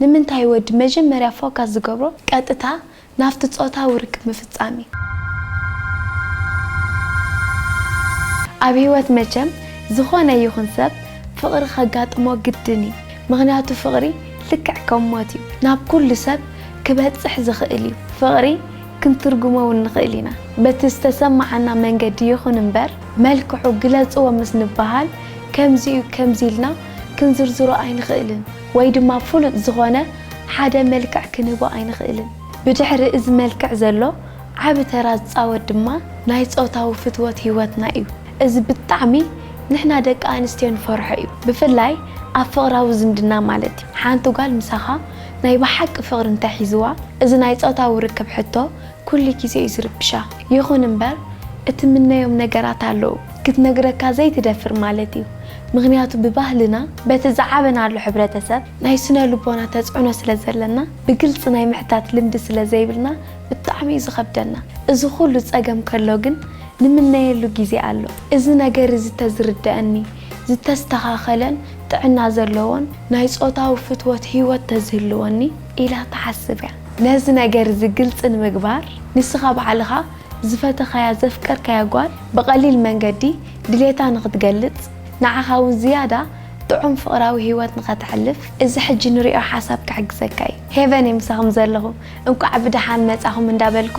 ንምንታይ ወዲ መጀመርያ ፎካስ ዝገብሮ ቀጥታ ናብቲ ጾታዊ ርክብ ምፍጻም እዩ? ኣብ ህይወት መቸም ዝኾነ ይኹን ሰብ ፍቕሪ ከጋጥሞ ግድን እዩ። ምኽንያቱ ፍቕሪ ልክዕ ከም ሞት እዩ። ናብ ኩሉ ሰብ ክበጽሕ ዝኽእል እዩ። ፍቕሪ ክንትርጉሞ እውን ንኽእል ኢና። በቲ ዝተሰማዓና መንገዲ ይኹን እምበር፣ መልክዑ ግለጽዎ ምስ ንበሃል፣ ከምዚ እዩ፣ ከምዚ ኢልና ክንዝርዝሮ ኣይንኽእልን። ወይ ድማ ፍሉጥ ዝኾነ ሓደ መልክዕ ክንህቦ ኣይንኽእልን። ብድሕሪ እዚ መልክዕ ዘሎ ዓቢ ተራ ዝጻወት ድማ ናይ ጾታዊ ፍትወት ህይወትና እዩ። እዚ ብጣዕሚ ንሕና ደቂ ኣንስትዮ ንፈርሖ እዩ። ብፍላይ ኣብ ፍቕራዊ ዝምድና ማለት እዩ። ሓንቲ ጓል ምሳኻ ናይ ብሓቂ ፍቕሪ እንተሒዝዋ፣ እዚ ናይ ጾታዊ ርክብ ሕቶ ኩሉ ግዜ እዩ ዝርብሻ። ይኹን እምበር፣ እትምነዮም ነገራት ኣለዉ። ክትነግረካ ዘይትደፍር ማለት እዩ። ምኽንያቱ ብባህልና፣ በቲ ዝዓበናሉ ሕብረተሰብ ናይ ስነ ልቦና ተጽዕኖ ስለ ዘለና፣ ብግልጺ ናይ ምሕታት ልምዲ ስለ ዘይብልና ብጣዕሚ እዩ ዝኸብደና። እዚ ኩሉ ጸገም ከሎ ግን ንምነየሉ ግዜ ኣሎ። እዚ ነገር እዚ ተዝርደኣኒ፣ ዝተስተኻኸለን ጥዕና ዘለዎን ናይ ጾታዊ ፍትወት ህይወት ተዝህልወኒ ኢላ ትሓስብ እያ። ነዚ ነገር እዚ ግልጺ ንምግባር፣ ንስኻ ባዕልኻ ዝፈተኻያ ዘፍቀርካያ ጓል ብቐሊል መንገዲ ድሌታ ንኽትገልጽ፣ ንዓኻ እውን ዝያዳ ጥዑም ፍቕራዊ ህይወት ንኸተሕልፍ፣ እዚ ሕጂ ንሪኦ ሓሳብ ክሕግዘካ እዩ። ሄቨን እየ ምሳኹም ዘለኹ። እንቋዕ ብደሓን መጻኹም እንዳበልኩ፣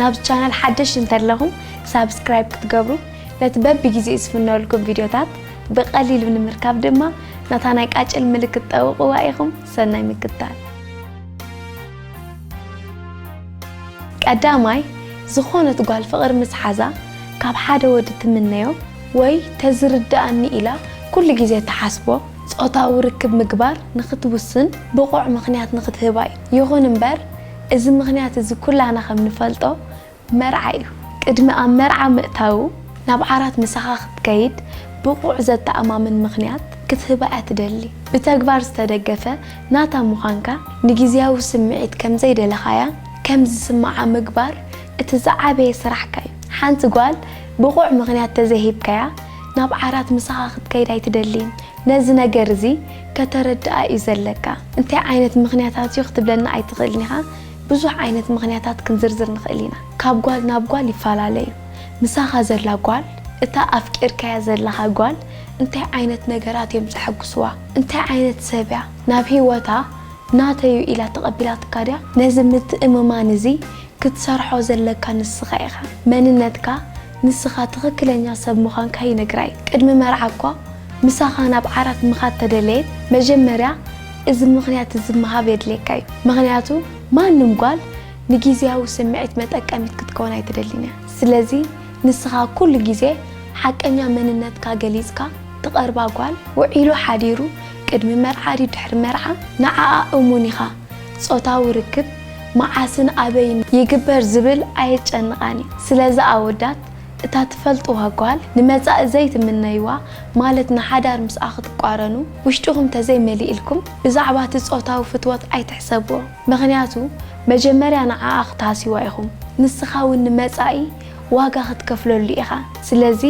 ናብዚ ቻናል ሓደሽ እንተለኹም ሳብስክራይብ ክትገብሩ፣ ነቲ በብግዜኡ ዝፍነወልኩም ቪድዮታት ብቐሊሉ ንምርካብ ድማ ናታ ናይ ቃጭል ምልክት ጠውቕዋ ኢኹም። ሰናይ ምክትታል። ቀዳማይ፣ ዝኾነት ጓል ፍቕሪ ምስ ሓዛ ካብ ሓደ ወዲ ትምነዮ ወይ ተዝርድኣኒ ኢላ ኩሉ ግዜ ትሓስቦ ጾታዊ ርክብ ምግባር ንኽትውስን ብቑዕ ምኽንያት ንኽትህባ እዩ። ይኹን እምበር፣ እዚ ምኽንያት እዚ ኩላና ከም ንፈልጦ መርዓ እዩ። ቅድሚ ኣብ መርዓ ምእታዉ ናብ ዓራት ምሳኻ ክትከይድ ብቑዕ ዘተኣማምን ምኽንያት ክትህባ እያ ትደሊ። ብተግባር ዝተደገፈ ናታ ምዃንካ፣ ንግዝያዊ ስምዒት ከም ዘይደለኻያ ከም ዝስምዓ ምግባር እቲ ዝዓበየ ስራሕካ እዩ። ሓንቲ ጓል ብቑዕ ምኽንያት ተዘይሂብካያ ናብ ዓራት ምሳኻ ክትከይድ ኣይትደልይን። ነዚ ነገር እዚ ከተረድኣ እዩ ዘለካ። እንታይ ዓይነት ምኽንያታት እዩ ክትብለና ኣይትኽእልን ኢኻ። ብዙሕ ዓይነት ምኽንያታት ክንዝርዝር ንኽእል ኢና። ካብ ጓል ናብ ጓል ይፈላለ እዩ። ምሳኻ ዘላ ጓል፣ እታ ኣፍቂርካያ ዘለኻ ጓል እንታይ ዓይነት ነገራት እዮም ዘሐጉስዋ? እንታይ ዓይነት ሰብ እያ? ናብ ህይወታ ናተይ እዩ ኢላ ተቐቢላትካ ድያ? ነዚ ምትእምማን እዚ ክትሰርሖ ዘለካ ንስኻ ኢኻ። መንነትካ፣ ንስኻ ትኽክለኛ ሰብ ምዃንካ ይነግራ እዩ። ቅድሚ መርዓ እኳ ምሳኻ ናብ ዓራት ምኻድ ተደለየት፣ መጀመርያ እዚ ምኽንያት እዚ ምሃብ የድልየካ እዩ። ምኽንያቱ ማንም ጓል ንግዝያዊ ስምዒት መጠቀሚት ክትከውን ኣይትደልን እያ። ስለዚ ንስኻ ኩሉ ግዜ ሓቀኛ መንነትካ ገሊጽካ ትቐርባ ጓል፣ ውዒሉ ሓዲሩ ቅድሚ መርዓ ድዩ ድሕሪ መርዓ ንዓኣ እሙን ኢኻ። ጾታዊ ርክብ መዓስን ኣበይን ይግበር ዝብል ኣየጨንቓን እዩ። ስለዚ ኣወዳት፣ እታ ትፈልጥዋ ጓል ንመጻኢ ዘይትምነይዋ፣ ማለት ንሓዳር ምስኣ ክትቋረኑ ውሽጥኹም ተዘይመሊእልኩም፣ ብዛዕባ እቲ ጾታዊ ፍትወት ኣይትሕሰብዎ። ምኽንያቱ መጀመርያ ንዓኣ ክትሃስይዋ ኢኹም። ንስኻ እውን ንመጻኢ ዋጋ ክትከፍለሉ ኢኻ። ስለዚ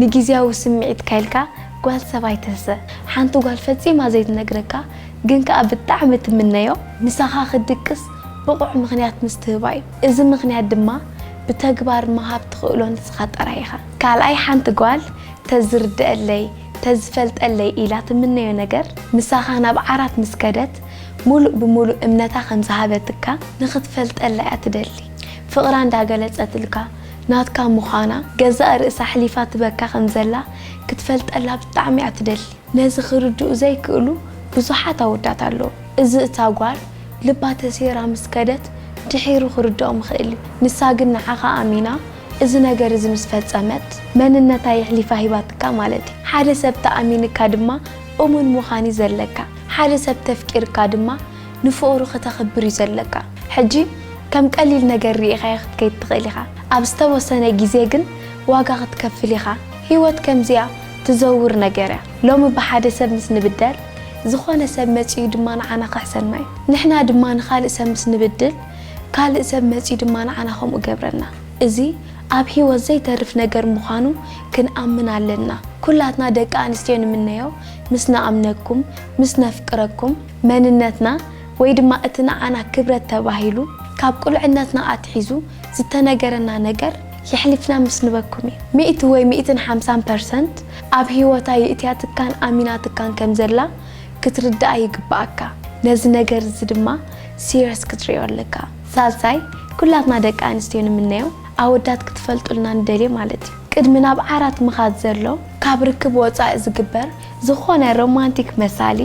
ንግዝያዊ ስምዒትካ ኢልካ ጓል ሰብ ኣይትህሰ። ሓንቲ ጓል ፈጺማ ዘይትነግረካ ግን ከኣ ብጣዕሚ ትምነዮ፣ ምሳኻ ክትድቅስ ብቑዕ ምኽንያት ምስ ትህባ እዩ። እዚ ምኽንያት ድማ ብተግባር ምሃብ ትኽእሎ ንስኻ ጥራይ ኢኻ። ካልኣይ፣ ሓንቲ ጓል ተዝርድኣለይ፣ ተዝፈልጠለይ ኢላ ትምነዮ ነገር፣ ምሳኻ ናብ ዓራት ምስ ከደት፣ ሙሉእ ብሙሉእ እምነታ ከም ዝሃበትካ ንኽትፈልጠላ እያ ትደሊ። ፍቕራ እንዳገለጸትልካ፣ ናትካ ምዃና፣ ገዛእ ርእሳ ኣሕሊፋ ትበካ ከም ዘላ ክትፈልጠላ ብጣዕሚ እያ ትደሊ። ነዚ ክርድኡ ዘይክእሉ ብዙሓት ኣወዳት ኣለዉ። እዚ እታ ጓል ልባ ተሰይራ ምስ ከደት ድሒሩ ክርድኦም ይኽእል እዩ። ንሳ ግን ንዓኻ ኣሚና እዚ ነገር እዚ ምስ ፈጸመት፣ መንነታ የሕሊፋ ሂባትካ ማለት እዩ። ሓደ ሰብ ተኣሚንካ ድማ እሙን ምዃን እዩ ዘለካ። ሓደ ሰብ ተፍቂርካ ድማ ንፍቕሩ ከተኽብር እዩ ዘለካ። ሕጂ ከም ቀሊል ነገር ርኢኻዮ ክትከይድ ትኽእል ኢኻ። ኣብ ዝተወሰነ ግዜ ግን ዋጋ ክትከፍል ኢኻ። ህይወት ከምዚኣ ትዘውር ነገር እያ። ሎሚ ብሓደ ሰብ ምስ ንብደል፣ ዝኾነ ሰብ መጺኡ ድማ ንዓና ክሕሰና እዩ። ንሕና ድማ ንኻልእ ሰብ ምስ ንብድል፣ ካልእ ሰብ መጺኡ ድማ ንዓና ከምኡ ገብረና። እዚ ኣብ ህይወት ዘይተርፍ ነገር ምዃኑ ክንኣምን ኣለና። ኩላትና ደቂ ኣንስትዮ ንምነዮ፣ ምስ ንኣምነኩም፣ ምስ ነፍቅረኩም፣ መንነትና ወይ ድማ እቲ ንዓና ክብረት ተባሂሉ ካብ ቁልዕነትና ኣትሒዙ ዝተነገረና ነገር የሕሊፍና ምስ ንበኩም እዩ። ሚእቲ ወይ ሚእትን ሓምሳን ፐርሰንት ኣብ ህይወታ ይእትያትካን ኣሚናትካን ከም ዘላ ክትርድኣ ይግብኣካ። ነዚ ነገር እዚ ድማ ሲሪየስ ክትሪኦ ኣለካ። ሳልሳይ፣ ኩላትና ደቂ ኣንስትዮ ንምነዮ ኣወዳት ክትፈልጡልና ንደልዮ ማለት እዩ። ቅድሚ ናብ ዓራት ምኻድ ዘሎ ካብ ርክብ ወጻኢ ዝግበር ዝኾነ ሮማንቲክ መሳሊ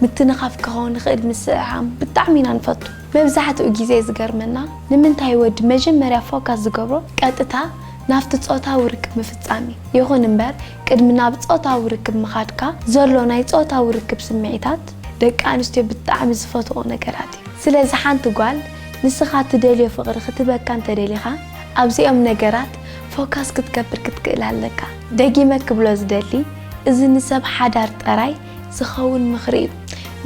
ምትንኻፍ ክኸውን ይኽእል ምስዕዓም ብጣዕሚ ኢና ንፈቱ። መብዛሕትኡ ግዜ ዝገርመና ንምንታይ ወዲ መጀመርያ ፎካስ ዝገብሮ ቀጥታ ናብቲ ጾታዊ ርክብ ምፍጻም እዩ። ይኹን እምበር ቅድሚ ናብ ጾታዊ ርክብ ምኻድካ ዘሎ ናይ ጾታዊ ርክብ ስምዒታት ደቂ ኣንስትዮ ብጣዕሚ ዝፈትኦ ነገራት እዩ። ስለዚ ሓንቲ ጓል ንስኻ ትደልዮ ፍቕሪ ክትበካ እንተደሊኻ ኣብዚኦም ነገራት ፎካስ ክትገብር ክትክእል ኣለካ። ደጊመ ክብሎ ዝደሊ እዚ ንሰብ ሓዳር ጥራይ ዝኸውን ምኽሪ እዩ።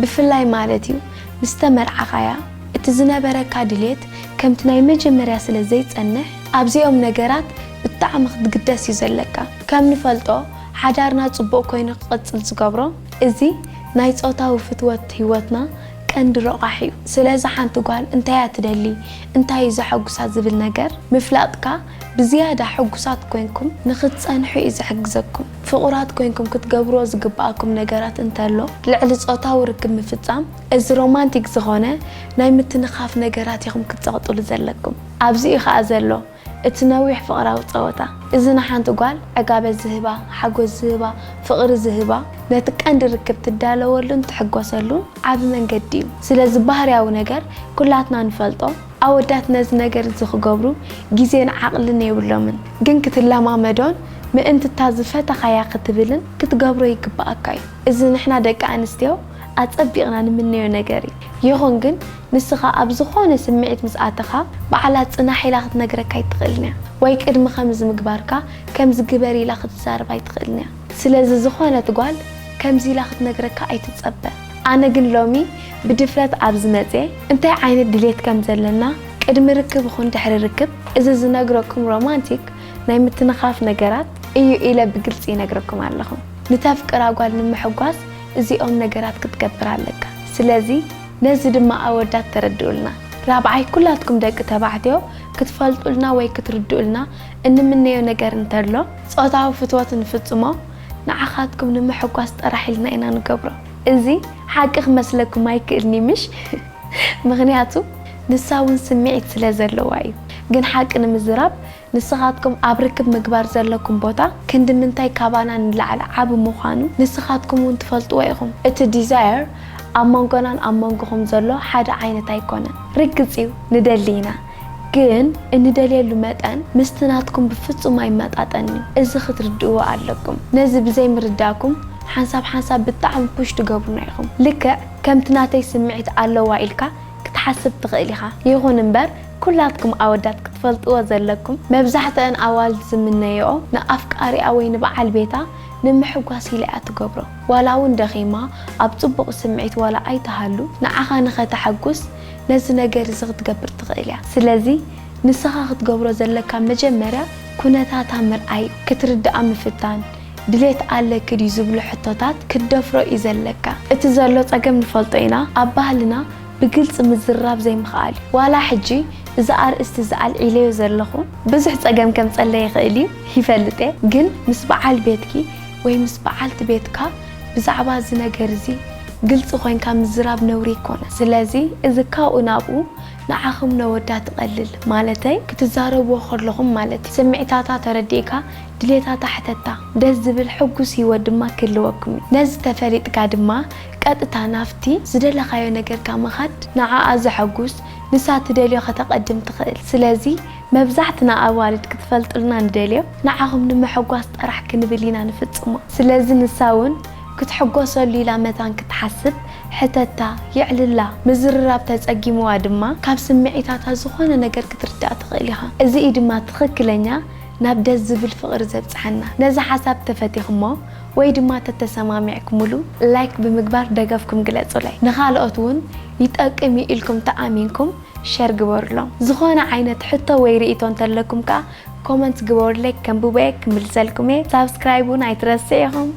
ብፍላይ ማለት እዩ ምስ ተመርዓኻያ እቲ ዝነበረካ ድሌት ከምቲ ናይ መጀመርያ ስለ ዘይጸንሕ ኣብዚኦም ነገራት ብጣዕሚ ክትግደስ እዩ ዘለካ። ከም ንፈልጦ ሓዳርና ጽቡቕ ኮይኑ ክቕጽል ዝገብሮ እዚ ናይ ጾታዊ ፍትወት ህይወትና ቀንዲ ረቋሒ እዩ። ስለዚ ሓንቲ ጓል እንታይ እያ ትደሊ፣ እንታይ እዩ ዘሐጉሳ ዝብል ነገር ምፍላጥካ ብዝያዳ ሕጉሳት ኮይንኩም ንክትጸንሑ እዩ ዝሕግዘኩም። ፍቑራት ኮይንኩም ክትገብርዎ ዝግብኣኩም ነገራት እንተሎ ልዕሊ ጾታዊ ርክብ ምፍጻም እዚ ሮማንቲክ ዝኾነ ናይ ምትንኻፍ ነገራት ኢኹም ክትጸቕጥሉ ዘለኩም። ኣብዚ እዩ ኸኣ ዘሎ እቲ ነዊሕ ፍቕራዊ ጸወታ። እዚ ንሓንቲ ጓል ዕጋበት ዝህባ፣ ሓጎስ ዝህባ፣ ፍቕሪ ዝህባ፣ ነቲ ቀንዲ ርክብ ትዳለወሉን ትሕጎሰሉን ዓቢ መንገዲ እዩ። ስለዚ ባህርያዊ ነገር ኩላትና ንፈልጦ፣ ኣወዳት ነዚ ነገር እዚ ክገብሩ ግዜን ዓቕልን የብሎምን። ግን ክትለማመዶን ምእንቲ እታ ዝፈተኻያ ክትብልን ክትገብሮ ይግብኣካ እዩ። እዚ ንሕና ደቂ ኣንስትዮ ኣጸቢቕና ንምነዮ ነገር እዩ። ይኹን ግን ንስኻ ኣብ ዝኾነ ስምዒት ምስ ኣተኻ ባዕላ ጽናሕ ኢላ ክትነግረካ ኣይትኽእልን እያ። ወይ ቅድሚ ከምዚ ምግባርካ ከምዚ ግበር ኢላ ክትዛረብ ኣይትኽእልን እያ። ስለዚ ዝኾነት ጓል ከምዚ ኢላ ክትነግረካ ኣይትጸበ። ኣነ ግን ሎሚ ብድፍረት ኣብዚ መጽየ እንታይ ዓይነት ድሌት ከም ዘለና ቅድሚ ርክብ ይኹን ድሕሪ ርክብ እዚ ዝነግረኩም ሮማንቲክ ናይ ምትንኻፍ ነገራት እዩ ኢለ ብግልጺ ይነግረኩም ኣለኹ። ንተፍቅራ ጓል ንምሕጓስ እዚኦም ነገራት ክትገብር ኣለካ። ስለዚ ነዚ ድማ ኣወዳት ተረድኡልና። ራብዓይ፣ ኩላትኩም ደቂ ተባዕትዮ ክትፈልጡልና ወይ ክትርድኡልና እንምነዮ ነገር እንተሎ ጾታዊ ፍትወት ንፍጽሞ ንዓኻትኩም ንምሕጓስ ጥራሕ ኢልና ኢና ንገብሮ። እዚ ሓቂ ክመስለኩም ኣይክእልኒ ምሽ? ምኽንያቱ ንሳ እውን ስምዒት ስለ ዘለዋ እዩ። ግን ሓቂ ንምዝራብ ንስኻትኩም ኣብ ርክብ ምግባር ዘለኩም ቦታ ክንዲ ምንታይ ካባና ንላዕሊ ዓቢ ምዃኑ ንስኻትኩም እውን ትፈልጥዎ ኢኹም። እቲ ዲዛየር ኣብ መንጎናን ኣብ መንጎኹም ዘሎ ሓደ ዓይነት ኣይኮነን። ርግጽ እዩ ንደሊ ኢና፣ ግን እንደልየሉ መጠን ምስቲ ናትኩም ብፍጹም ኣይመጣጠንን እዩ። እዚ ክትርድእዎ ኣለኩም። ነዚ ብዘይምርዳእኩም ሓንሳብ ሓንሳብ ብጣዕሚ ፑሽ ትገብሩና ኢኹም። ልክዕ ከምቲ ናተይ ስምዒት ኣለዋ ኢልካ ክትሓስብ ትኽእል ኢኻ። ይኹን እምበር ኩላትኩም ኣወዳት ክትፈልጥዎ ዘለኩም መብዛሕትአን ኣዋልድ ዝምነይኦ ንኣፍቃሪኣ ወይ ንበዓል ቤታ ንምሕጓስ ኢላ እያ ትገብሮ። ዋላ እውን ደኺማ ኣብ ጽቡቕ ስምዒት ዋላ ኣይትሃሉ ንዓኻ ንኸተሐጉስ ነዚ ነገር እዚ ክትገብር ትኽእል እያ። ስለዚ ንስኻ ክትገብሮ ዘለካ መጀመርያ ኩነታታ ምርኣይ፣ ክትርድኣ ምፍታን፣ ድሌት ኣለኪ ድዩ ዝብሉ ሕቶታት ክትደፍሮ እዩ ዘለካ። እቲ ዘሎ ጸገም ንፈልጦ ኢና፣ ኣብ ባህልና ብግልጺ ምዝርራብ ዘይምኽኣል እዩ። ዋላ ሕጂ እዚ ኣርእስቲ እዚ ኣልዒለዮ ዘለኹ ብዙሕ ጸገም ከምጸለይ ይኽእል እዩ ይፈልጥ እየ፣ ግን ምስ በዓል ቤትኪ ወይ ምስ በዓልቲ ቤትካ ብዛዕባ እዚ ነገር እዚ ግልጺ ኮይንካ ምዝራብ ነውሪ ይኮነ። ስለዚ እዚ ካብኡ ናብኡ ንዓኹም ነወዳት ትቐልል ማለተይ ክትዛረብዎ ከለኹም ማለት እዩ። ስምዒታታ ተረዲእካ ድሌታታ ሕተታ። ደስ ዝብል ሕጉስ ህይወት ድማ ክህልወኩም እዩ። ነዚ ተፈሊጥካ ድማ ቀጥታ ናብቲ ዝደለኻዮ ነገርካ ምኻድ ንዓኣ ዘሐጉስ ንሳ ትደልዮ ከተቐድም ትኽእል። ስለዚ መብዛሕትና ኣዋልድ ክትፈልጡልና ንደልዮ ንዓኹም ንምሕጓስ ጥራሕ ክንብል ኢና ንፍጽሞ። ስለዚ ንሳ እውን ክትሕጎሰሉ ኢላ መታን ክትሓስብ ሕተታ፣ የዕልላ። ምዝርራብ ተጸጊምዋ ድማ ካብ ስምዒታታ ዝኾነ ነገር ክትርዳእ ትኽእል ኢኻ። እዚ እዩ ድማ ትኽክለኛ ናብ ደስ ዝብል ፍቕሪ ዘብጽሓና። ነዚ ሓሳብ ተፈቲኽሞ ወይ ድማ ተተሰማሚዕኩምሉ ላይክ ብምግባር ደገፍኩም ግለጹለይ። ንኻልኦት እውን ይጠቅም እዩ ኢልኩም ተኣሚንኩም ሸር ግበሩሎም። ዝኾነ ዓይነት ሕቶ ወይ ርእይቶ እንተለኩም ከኣ ኮመንት ግበሩለይ፣ ከንብቦ እየ፣ ክምልሰልኩም እየ። ሳብስክራይብ እውን ኣይትረስዑ ኢኹም።